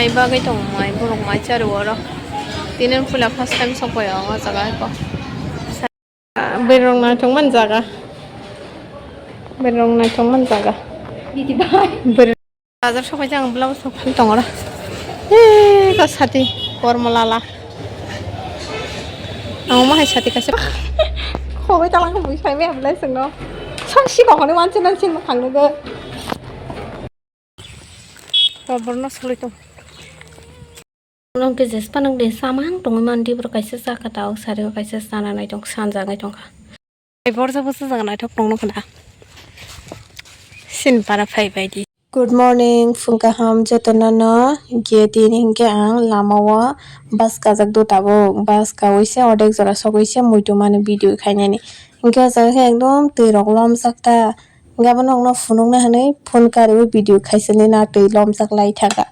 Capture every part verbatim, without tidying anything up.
Bagwi tong mai borok mai chari oro. Tini puila first time sok bai o jaga ko. Berong na tong man jaga. Berong na tong man jaga. Didi bai. Ber- Bazar sok bai jang blouse sok phal tong oro. Eh, ka sati kormo lala. Ang ma hai sati kaisa. Khobai talang bui sai me blai sengno. Sok si ko hone wan chen chen ma khang nugo. Borno sului tong. Nong ke jespa nang de samang tongwi man di borok kaisa chakha ta o sari o kaisa chana nai tong sanja nai tongkha. Borja bo sujak naithok tongno khna. Sin para phai bai di. Good morning, phung kaham jotono no. Ge tini hinkhe ang lama o bus kajak do tabuk. Bus kawi se ordek jora sogwi se muitu mani video khainani. Hinkhe o jaga khe ekdom twi rok lomjak ta. Hinkhe abono phunukna hinwi phone kariwi video khaisani na twi lomjak lai thaka.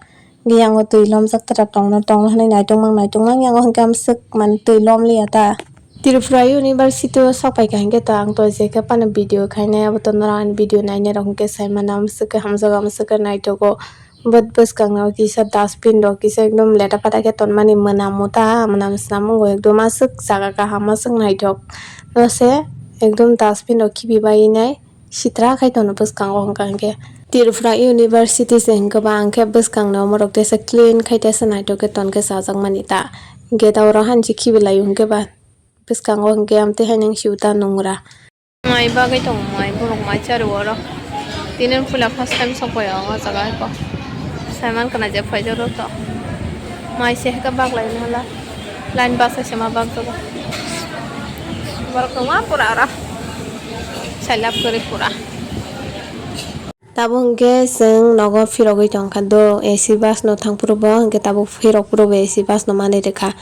Hinkhe yango twi lomjak ta tongna tongna hinwi naitokmang naitokmang yango hinkhe amswk mani twi lomliya ta. Tripura University o sok paikha hinkhe to ang to jekhe phano video khainai abo to norok ani video nainai rok hinkhe saimano amswk khe hamjago amswk khe naithogo. But bwskang o kisa dustbin rok kisa ekdom leta pata khe tonmani mwnamo ta mwnam snam wngo ekdom aswk jaga kaham aswk naithok no se ekdom dustbin rok khibi bai nai. Sitra khai tono bwskango hwnkha hwnkhe Tripura University se hwnkhe ba ang khe bwskangno omorok tesa clean khai tesa naithok khe tonkhe chajakmani ta. Gate oro hansi khibilaio hwnkhe ba bwskango hwnkhe amtwi hai nang sio ta nungra. Mai bagwi tongo mai borok mai chari oro. Tini puila first time sok bai o jaga hai ko. Saiman kana je phaijak rok to. Mai se hwnkhe bak lai nw hala. Line bus se ma bak jago. Borok tongma pura oro. Sailap kwrwi pura. Tabuk hwnkhe chwng nogo phirogwi tongkha do, A C bus no thang phuru bo hwnkhe tabuk phirok phuru bo A C bus no manwi rwkha.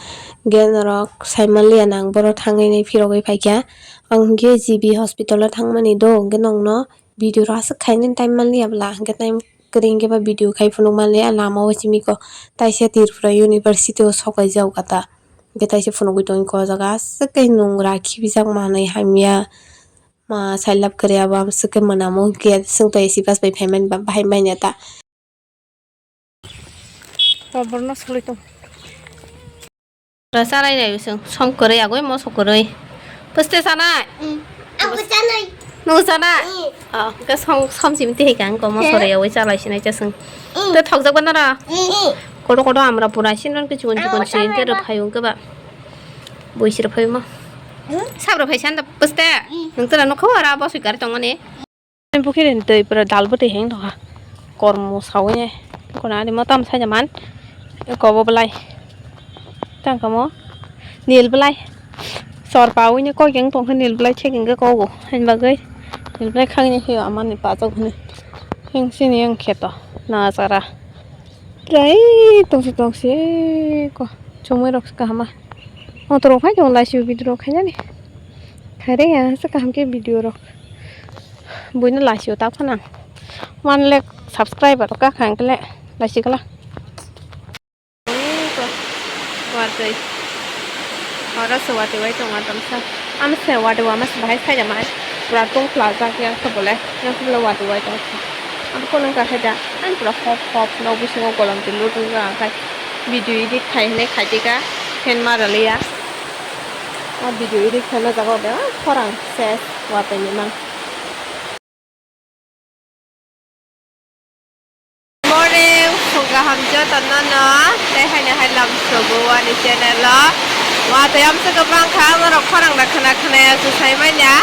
Hwnkhe norok saimanliya nang borok thangwi phirogwi phaikha. Ang hwnkhe G B hospital o thangmani do, hwnkhe nokno video rw aswk khainani time manliya bwla, hwnkhe time kwrwi hwnkhe ba video khai phunuk manliya lama o simi ko taisa Tripura University o sok kaijak kha ta. Hwnkhe taisa phunugwi tongkha o jaga aswk khe nungra khibijak manwi hamya ma sailap kwrwi abo amswk khe mwnamo hwnkhe chwng to A C bus bai phaimani ba bahai manya ta. Borno sului tong. Ora sanai nai bising song kwrwi agoi moso kwrwi. Pwste sanai. Mm. Abo sanai. Nung sanai. Mm. Oh, ke song som sim te hikang ko moso re agoi chalai sinai chasung. Mm. Te thok jak banara. Mm. Kodo kodo amra pura sin ron ke chikon chikon sin ke ro phaiyung ke ba. Boi sir phaiyung ma. Mm. Sabra phai san da pwste. Mm. Nung tara no khawara bosoi kar tongmani. Pukhiri ni twi pura dal bwtwi heng tongkha. Kormo sawi nai. Kono ani mo tam saija man. Eko bo belai. Tang kamo. Nil belai. Sor pawi ni kok yang tongkha nil belai chek hingke kogo. Hain bagwi. Nil belai khang ni hiyo amani pachok hini. Hing sini yang kheto. Na chara. Trai tongsi tongsi ko. Chumui rok kahama. Motor rok phai tong lai si video rok khainani. Khaire ya se kaham ke video rok. Buino laisio ta phana. One lakh subscriber ka khang kele laisi kala. Watwi. Oro se watwi wai tongo tamsa. Am se watwi wama se bahai sai jama. Pura tong pla jak yang se bole. Yang se bole watwi wai tong. Am kono ka khaja. An pura hop hop no bisingo golom twi lutong ka khai. Video edit khai hwnwi khai tika. Fan ma rwliya. O video edit khaina jaga de khorang ses watwi ni mang. Morning, phung kaham joto no no, tei haino hai lam sogo ani channel o. Watwi amsa kwbang kha, norok khorang da khna khna ya se sai manya.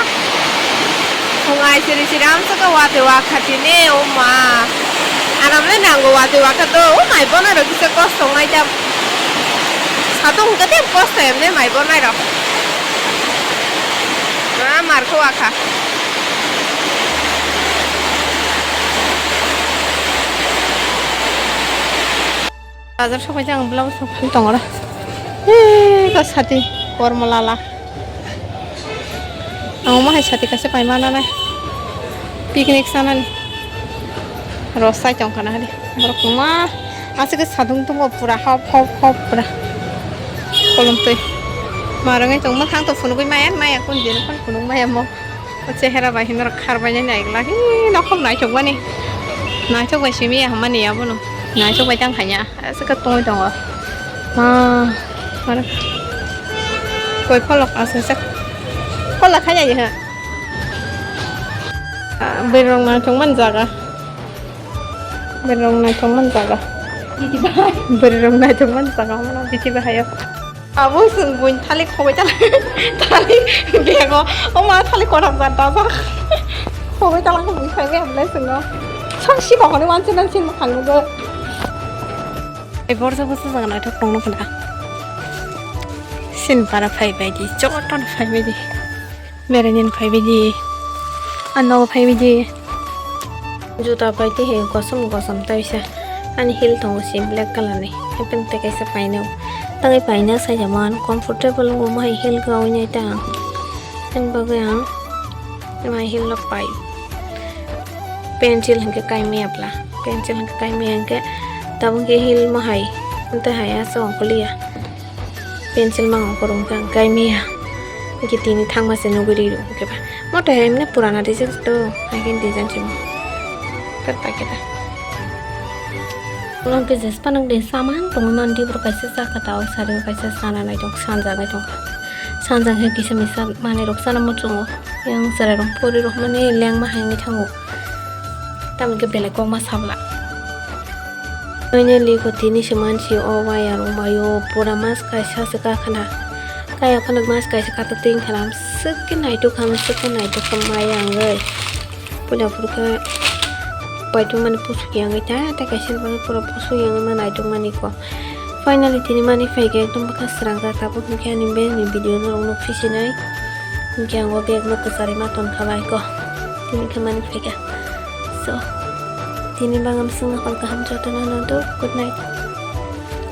Phung ai siri siri amsa kha watwi wa kha tini, o ma. Anam le nango watwi wa kha to, o mai bono rok kisa kosto ngai tam. Satung hwnkhe tei kosto emne mai bo nairok. Ah, mar khe wakha. Bazar sokphaikhe ang blouse rok phal tongora. Hee, ko sati kormo lala. Ang omo hai sati kaisa pai mananai. Picnic sanani. Rosai tongkha na hadi. Borok kwbangma aswk khe sadung tongo pura hop hop hop pura. Kolom twi. Marwngwi tong mwkhang to phunugwi maya maya kun jeni phano phunuk maya mo. O chehera bai hinwi rok kharbainai naigwlak hi nokhom naithokmani. Naithok bai simi ya hwnmani abono. Naisok bai tang khanya, aswk khe tongwi tongo. Ah, mana. Koi pholok aswk se. Pholok khanya ye ha. Ah, bwrwi rok naithok man jaga. Bwrwi rok naithok man jaga. Bwrwi rok naithok man jaga, mana biti bahai o. Abo chwng buini thalik khogwi tala, thalik bego, o ma thalik kothok jat dajak. Khogwi tala khe bui phai maya belai chwngno. Sak si kokoni wanse nang sin mwkhang nugwi. Ei borjak bwsajak naithok tongno khna. Sin para phai baidi, jotono phai baidi. Beraini phaibaidi, ano phaibaidi. Juta bai tei hai kosom kosom taisa. Ani heel tongo se black colour ni. Hapeng tei kaisa painao. Tangwi paina saijamo uncomfortable wngo, mohai heel kwrwi nai ta ang. Ani bagwi ang mohai heel rok pai. Pencil hinkhe kaimaya bwla. Pencil hinkhe kaimaya hinkhe tabuk hinkhe heel mohai. Tei hai aswk ongkoliya. Pencil mang ongkhor wngkha ang kaimaya. Hwnkhe tini thangma se nugwi rw hwnkhe ba. Moto hai emne purana design to, hai khe design simo. Kar paikhe ta. Ulo hwnkhe jespa nang de samang tongwi man di, borok kaisa chakha ta o sari o kaisa sana nai tong sanja nai tongkha. Sanja khe kisa misa manwi rok chana muchungo. Yang chwrai rok pori rok mani lengma hai wngwi thango. Tamoni khe belai kokma sabla. Finally, ko tini se mansi o waya rok maio pura mas kaisa se kakhna. Kaya phano mas kaisa katok tin khna, swk khe naitok kha, swk khe naitok kha maya wngwi. Puila phuru khe paithago mani pusuk ya wngwi ta, tei kaisa ni bagwi pura pusuk ya wngwi ma naitok mani ko. Finally, tini mani phaikhe ekdom bwkha srang kha, tabuk hwnkhe ani bag ni video norok nukphi sinai. Hwnkhe ang o bag no kwcharwi ma tonkha bai ko. Tini khe mani phaikha. So, tini bagam swngna hor kaham jotono no do. Good night.